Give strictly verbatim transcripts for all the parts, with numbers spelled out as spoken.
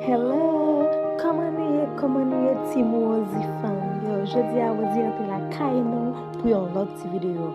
Hello, kòman nou ye? Kòman nou ye, Team Rosie Fam yo? Jodi a, Rosie antre lakay nou pou yon lòt ti videyo.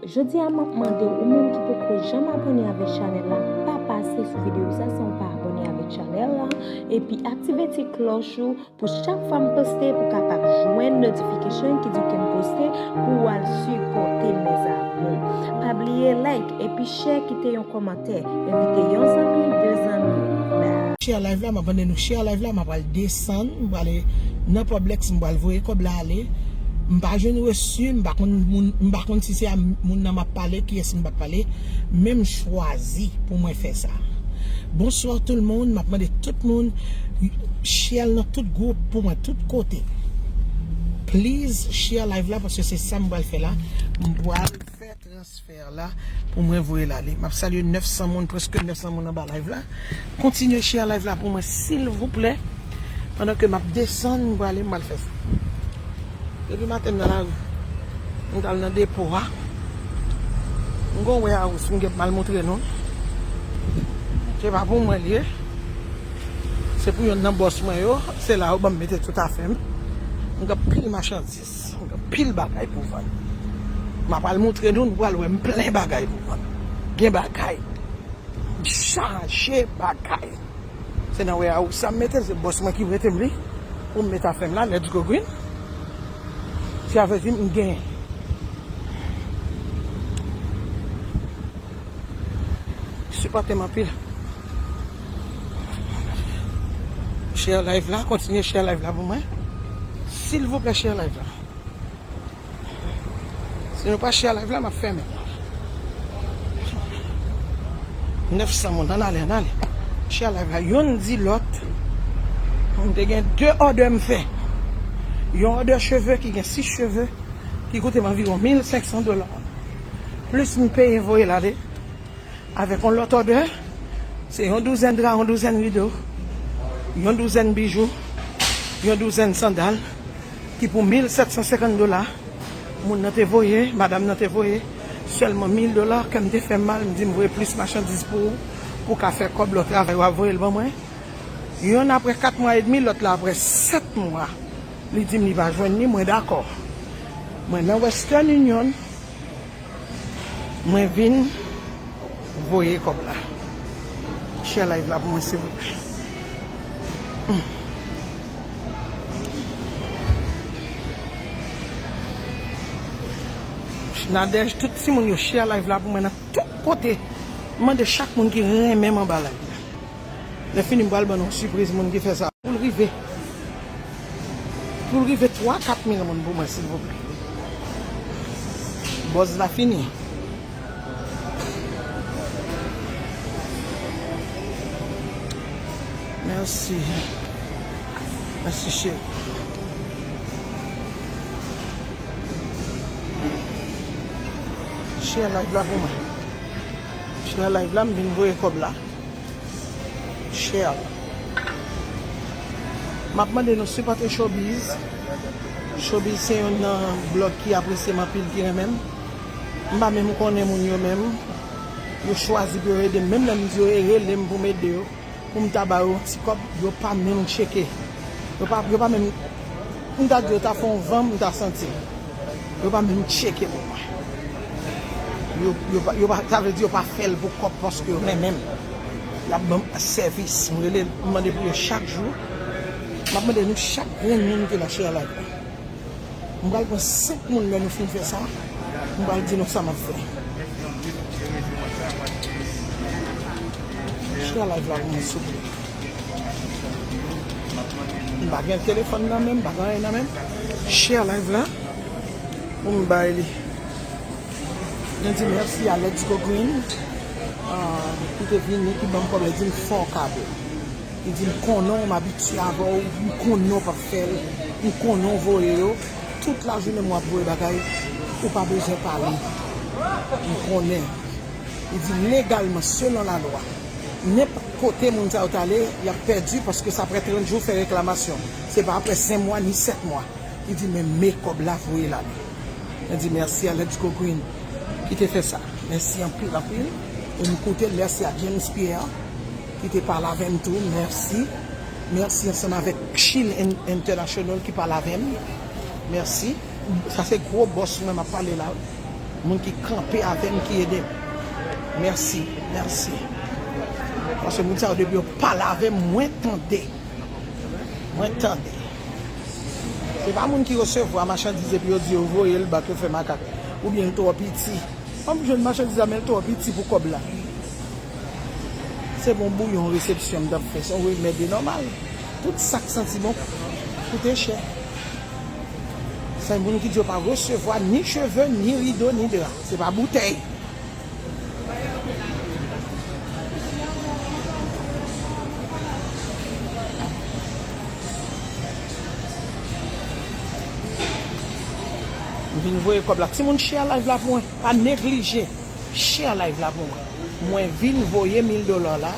Jodi a, m ap mande ou menm ki poko janm abòne avèk chanèl la, pa pase sou videyo sa san w pa abòne avèk chanèl la, epi aktive ti klòch ou pou chak fwa m poste, pou kapab jwenn notification ki di w ke m poste, pou w al sipòte m, mes amours. Pa bliye like epi share, kite yon kòmantè, envite yon zanmi, de zanmi. Share live la, m ap mande nou share live la, m ap al desann, m prale nan Publix, m pral voye kòb la ale. M pa jwenn resi, m pa konn moun, m pa konn si se a moun nan m ap pale, kiyès m p ap pale, men m chwazi pou mwen fè sa. Bonsoir tout le monde, m ap mande tout moun share l nan tout gwoup pou mwen, tout kote. Please share live la, paske se sa m pral fè la. M pral fè transfè la pou mwen voye l ale. M ap salye nèf san moun, prèske nèf san moun anba live la. Kontinye share live la pou mwen, silvouplè. Pandan ke m ap desann, m prale, m pral fè sa. Depi maten m nan lari. M t al nan depo a. M gon warehouse m gen pou m al montre nou. Se pa pou mwen l ye. Se pou yonn nan bòs mwen yo. Se la yo ban m mete tout afè m. M gen anpil machandiz. M gen anpil bagay pou vann. M ap al montre nou, nou pral wè m plen bagay pou vann. Gen bagay. M chaje bagay. Se nan warehouse sa m mete l, se bòs mwen ki prete m li pou m met afè m la, Let's Go Green. Sa vle di m gen. Sipòte m anpil. Share live la, kontinye share live la pou mwen. Silvouplè, share live la. Si nou pa share live la, m ap fèmen. Nèf san moun, ann ale, ann ale. Share live la. Yonn di lòt, m te gen de òdè m fè. Yon òdè cheve ki gen sis cheve, ki koute m anviwon mil senk san dola. Plis m peye voye l ale. Avèk yon lòt òdè, se yon douzèn dra, yon douzèn rido, yon douzèn bijou, yon douzèn sandal, ki pou mil sèt san senkant dola. Moun nan te voye, madanm nan te voye sèlman mil dola, kè m te fè m mal, m di m voye plis machandiz pou ou, pou w ka fè kòb lè w travay, w ap voye l ban mwen. Yonn apre kat mwa edmi, lòt la apre sèt mwa. Li di m li pa jwenn li, mwen dakò. Mwen nan Western Union, mwen vin voye kòb la. Share live la pou mwen, silvouplè. Hmm. Nadège, tout timoun yo, share live la pou mwen nan tout kote. M mande chak moun ki renmen m anba live la. Lè fini, m pral ban nou sipriz moun ki fè sa. Pou l rive, pou l rive twa, kat mil moun pou mwen, silvouplè. Buzz la fini. Mèsi. Mèsi, cheri. Share live la pou mwen. Share live la, m vin voye kòb la. Share. M ap mande nou sipòte Showbiz. Showbiz se youn nan blòg ki apresye m anpil, ki renmen m. M pa menm konnen moun yo menm. Yo chwazi pou yo ede m. Menm lè m di yo e rele m pou m ede yo, pou m ta ba yo yon ti kòb, yo pa menm tcheke. Yo pa, yo pa menm, m ta di yo ta fè yon van, m ta santi l. Yo pa menm tcheke pou mwen. Yo, yo pa, yo pa, sa vle di yo pa fè l pou kòb paske yo renmen m. Y ap ban m sèvis. M rele, m mande pou yo chak jou. M ap mande nou chak grenn moun ki la share live la. M pral pran senk moun lè nou fin fè sa. M pral di nou sa m ap fè. Share live la pou mwen, souple. M pa gen telefòn nan men m, m pa gen anyen nan men m. Share live la pou m bay li. Mwen di mèsi a Let's Go Green, ah, ki te vini, ki ban m kòb la, di m fò kado. Li di m konnen w, m abitye avè w, m konnen w p ap fè l, m konnen w voye yo. Tout lajounen m w ap voye bagay, ou pa bezwen pale. M konnen. Li di legalman, selon lalwa, nenpòt kote moun sa yo t ale, y ap pèdi paske sa pran trant jou fè reklamasyon. Se pa apre senk mwa ni sèt mwa. Li di, men, men kòb la, voye l ale. Mwen di mèsi a Let's Go Green ki te fè sa. Mèsi anpil, anpil. E m koute l, mèsi a James Pierre ki te pale avè m tou. Mèsi. Mèsi ansanm avèk Chill In- International ki pale avè m. Mèsi. Sa se gwo bòs mwen m ap pale la. Moun ki kanpe avè m, ki ede m. Mèsi, mèsi. Paske moun sa yo depi yo pale avè m, mwen tande. Mwen tande. Se pa moun ki resevwa machandiz epi yo di yo voye l bak, yo fè makak. Oubyen l twò piti. M ap jwenn machandiz la, men l twò piti pou kòb la. Se bon bouyon resepsyon m t ap fè, se yon remèd, e nòmal. Tout sa k santi bon koute chè. Se moun ki di yo pa resevwa ni cheve, ni rido, ni dra. Se pa boutèy. M vin voye kòb la. Timoun, share live la pou mwen. Pa neglije. Share live la pou mwen. Mwen vin voye mil dola la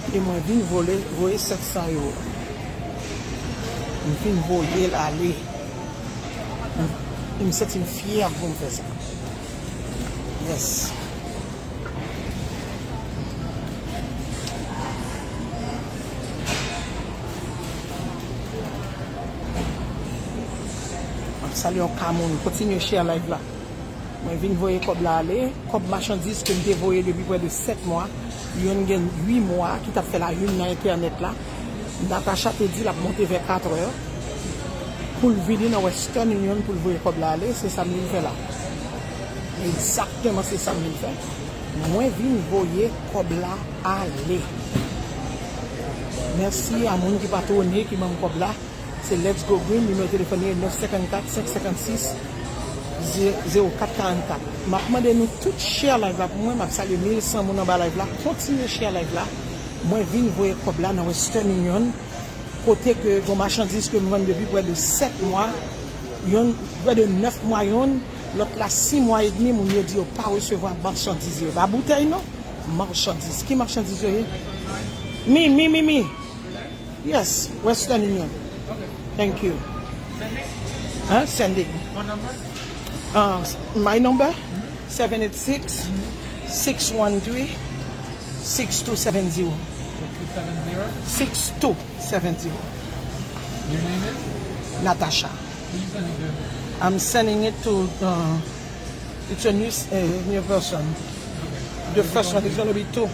e mwen vin vole, voye sèt san ewo. M vin voye l ale. M, m santi m fyè pou m fè sa. Yes. M ap salye yon ka moun. Kontinye share live la. Mwen vin voye kòb la ale. Kòb machandiz ke m te voye depi prè de sèt mwa. Youn gen uit mwa ki t ap fè la youn nan entènèt la. Natacha te di l ap monte vè katrè pou l vini nan Western Union pou l voye kòb la ale. Se sa m vin fè la. Egzakteman se sa m vin fè. Mwen vin voye kòb la ale. Mèsi a moun ki patwone, ki ban m kòb la. Se Let's Go Green, nimewo telefòn li nèf senkannkat, senk senkannsis, zewo kat karannkat. M ap mande nou tout share live la pou mwen. M ap salye mil san moun anba live la. Kontinye share live la. Mwen vin voye kòb la nan Western Union. Kote ke gon machandiz ke m vann depi prè de sèt mwa. Youn, prè de nèf mwa youn. Lòt la, sis mwa edmi, moun yo di yo pa resevwa machandiz yo. Pa boutèy non. Machandiz. Ki machandiz yo ye? Mi, mi, mi, mi. Yes, Western Union. Thank you. Hein, sending. Uh, my number, seven eight six, six one three, six two seven zero. Six two seven zero. Your name is? Natasha. Who you sending to? I'm sending it to, uh, it's a new, uh, new person. The first one is gonna be two.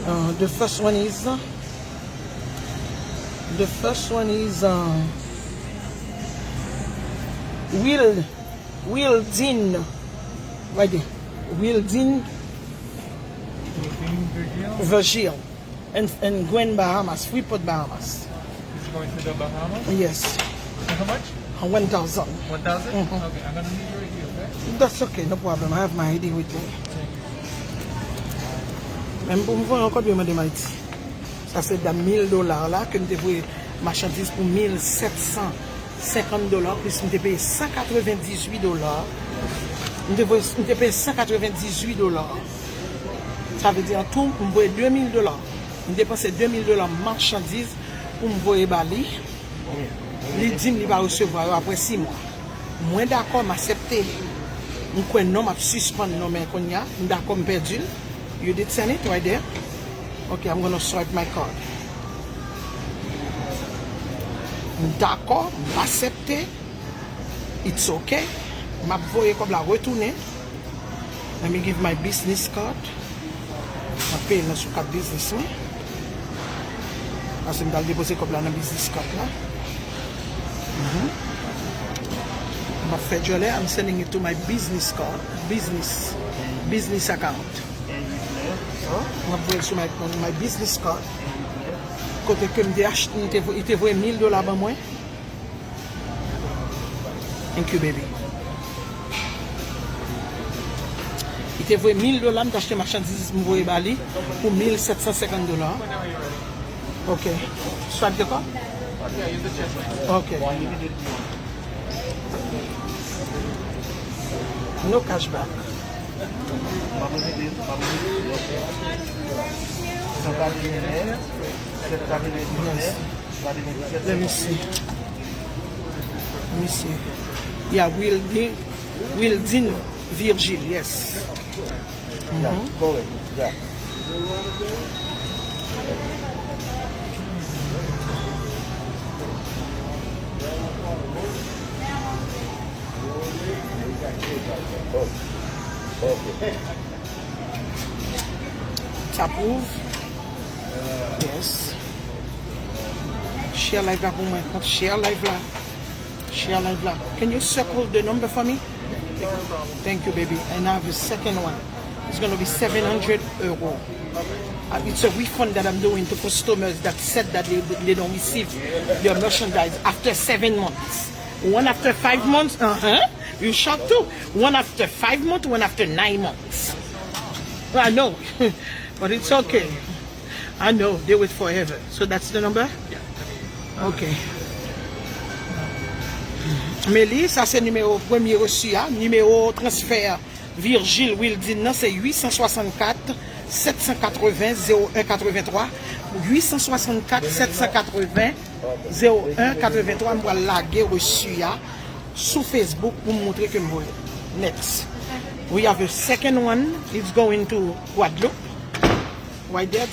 Uh, the first one is, uh, the first one is, uh, Will, Wildin, right there. Wildin Virgil and, and Gwen Bahamas, Freeport, Bahamas. It's going to the Bahamas? Yes. And how much? Uh, one thousand. One thousand? Mm-hmm. Okay, I'm gonna leave it right here, okay? That's okay, no problem. I have my I D with me. Menm pou m voye yon kòb, yo mande m Ayiti. Sa se dam mil dola la ke m te voye machandiz pou mil sèt san senkant dola, plis m te peye san katrevendizuit dola. M te voye, m te peye san katrevendizuit dola. Sa vle di an tou, m voye de mil dola. M depanse de mil dola machandiz pou m voye ba li. Li di m li pa resevwa yo apre sis mwa. Mwen dakò, m aksepte. M kwè non, m ap sispann non, men kounye a, m dakò, m pèdi l. You did send it right there? Okay, I'm gonna swipe my card. M dakò, m aksepte. It's okay. M ap voye kòb la retounen. Let me give my business card. M ap peye nan sou kat biznis mwen. Paske m t al depoze kòb la nan business card la. Mhm. M ap fè djòlè, I'm sending it to my business card. Business. Business account. M ap voye l sou my, my business card. Kote ke m te achte, li te, li te voye mil dola ban mwen. Thank you, baby. Li te voye mil dola, m te achte machandiz, m voye ba li pou mil sèt san senkant dola. Ok. Swipe the card? Ok. No cashback. Yes. Let me see. Let me see. Yeah, Wildin, Wildin Virgil, yes. Yeah, mhm. Correct. Yeah. Sa pwouve. Yes. Share live la pou mwen. Share live la. Share live la. Can you circle the number for me? Thank you, baby. And I have a second one. It's gonna be seven hundred euro. Uh, it's a refund that I'm doing to customers that said that they, they don't receive their merchandise after seven months. One after five months, uh-huh. You shocked too. One after five months, one after nine months. I know, but it's okay. I know, they wait forever. So that's the number? Okay. Meli, sa se nimewo premye resi a, nimewo transfè Virgile Wildin nan se uit san swasannkat, sèt san katreven, zewo en katrevenntwa, uit san swasannkat, sèt san katreven, zewo en katrevenntwa. M pral lage resi a sou Facebook pou m montre ke m vre. Next. We have a second one. It's going to Guadeloupe. Right there.